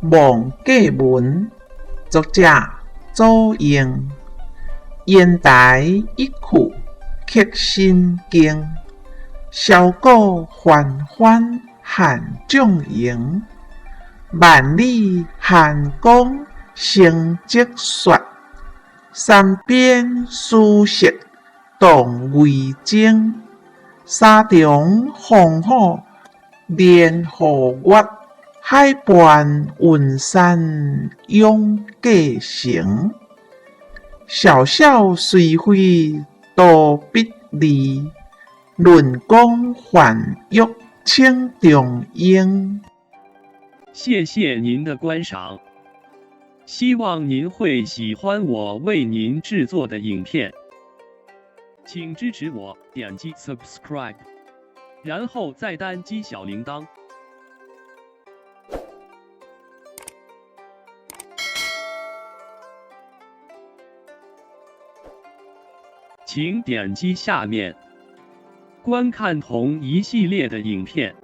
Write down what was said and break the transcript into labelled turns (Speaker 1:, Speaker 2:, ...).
Speaker 1: 望過門，作者祖英。煙台一曲刻心經，簫鼓翻翻撼眾營。萬里寒光成積雪，三邊書色動魏征。沙場風雨連河月，海畔雲山永隔城。瀟瀟隨非多筆字，論功泛玉請中英。
Speaker 2: 謝謝您的觀賞，希望您會喜歡我為您製作的影片，請支持我點擊 subscribe，然後再單擊小鈴鐺。請點擊下面觀看同一系列的影片。